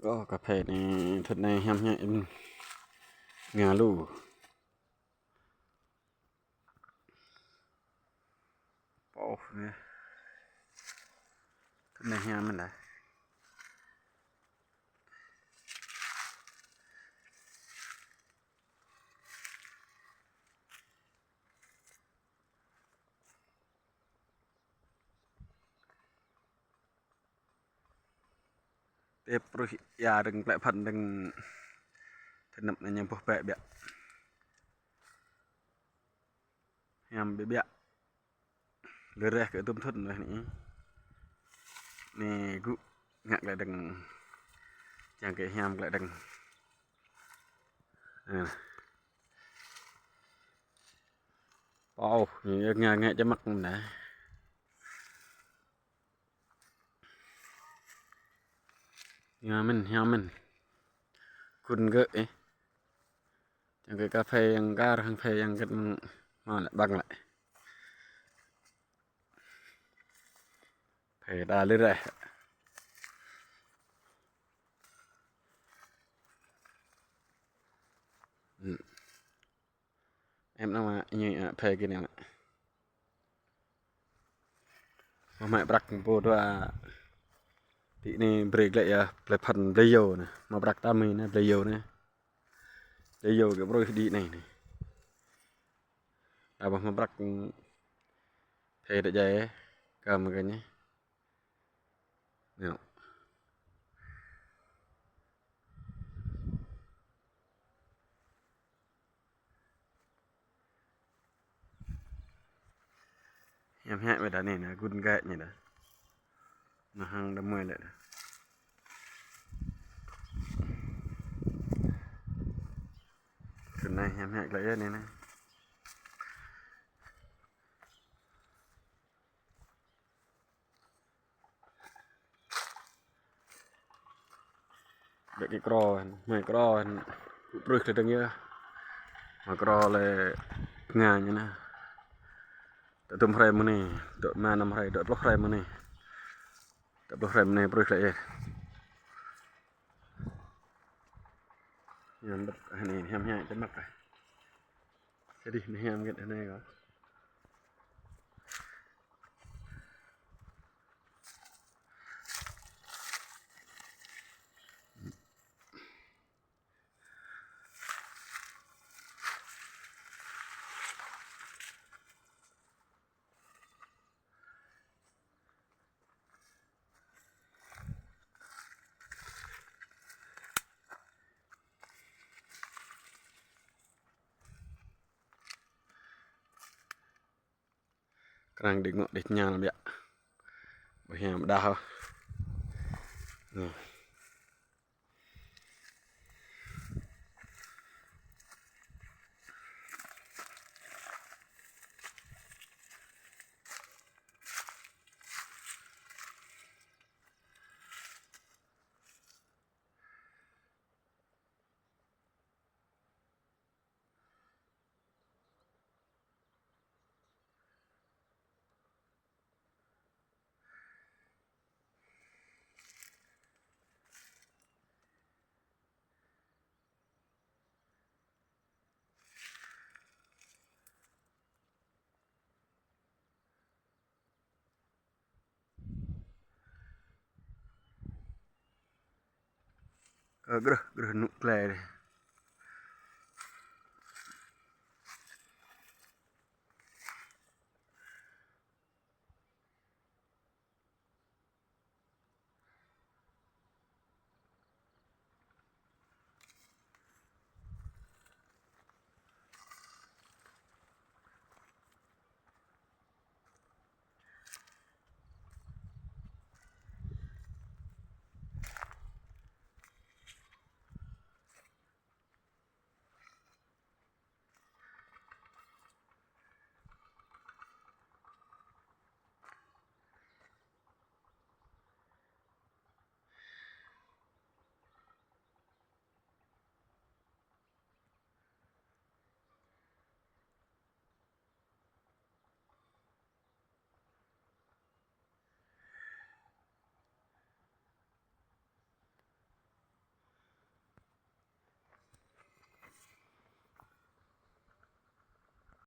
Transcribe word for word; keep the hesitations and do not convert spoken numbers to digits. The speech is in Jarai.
Ơ, kơphê anai, thŭn anai hiam hiam ih ngă lu. Pô anai. Thŭn anai hiam mơ̆n đa. Tep pruih ia dơ̆ng klĕ phăn dơ̆ng tơnap anai ñu boh bĕ biă. Hiam biă biă. Lơreh kơ tŭm thŭn leh anai. Anai gŭ ngă klĕ dơ̆ng. Čang kơ hiam klĕ dơ̆ng. Anai. Pô, ñu ngă ngă čơmăk mơ̆n đa. Hiam mơ̆n, hiam mơ̆n. Kun gơ̆ ih. Čang kơ kơphê yang kar, hăng phê yang gĕt mơ̆ng mă lĕ băng lĕ. Phê đa lơreh. Em nao mă, ñu, a, phê kơ anai mă. Mă mă prăk pô dua. Ti anai brơi glĕ ia, blơi phăn blơi yô anai. Mă prăk ta mơi anai, blơi yô anai. Blơi yô kơ pruih đĭ anai anai. Abah mă prăk phê đa jai, kơ mă kơ anai. Nao. Hiam hiam wơ̆t đa anai, anai gun găt ñu đa. Anai hăng đa mơi lĕ đa. Thŭn anai hiam hiam lĕ ia anai anai. Bĕ kơ krô, mơi krô, pruih klĕ dơ̆ng ia. Mơi krô lĕ ngă ñu anai. Tơdôm hrơi mơ̆ng anai, dŏ mă năm hrơi, dŏ pluh hrơi mơ̆ng anai. Dŏ pluh hrơi mơ̆ng anai pruih klĕ ia. Hiam bĕt, anai hiam hiam čơmăk ah. Sedih anai hiam gĕt anai kơ. Krang đĭ ngŏ đĭ ñal biă. Ƀu hiam đah ôh. Nè. Ơ, grơh, grơh nŭk klĕ dih.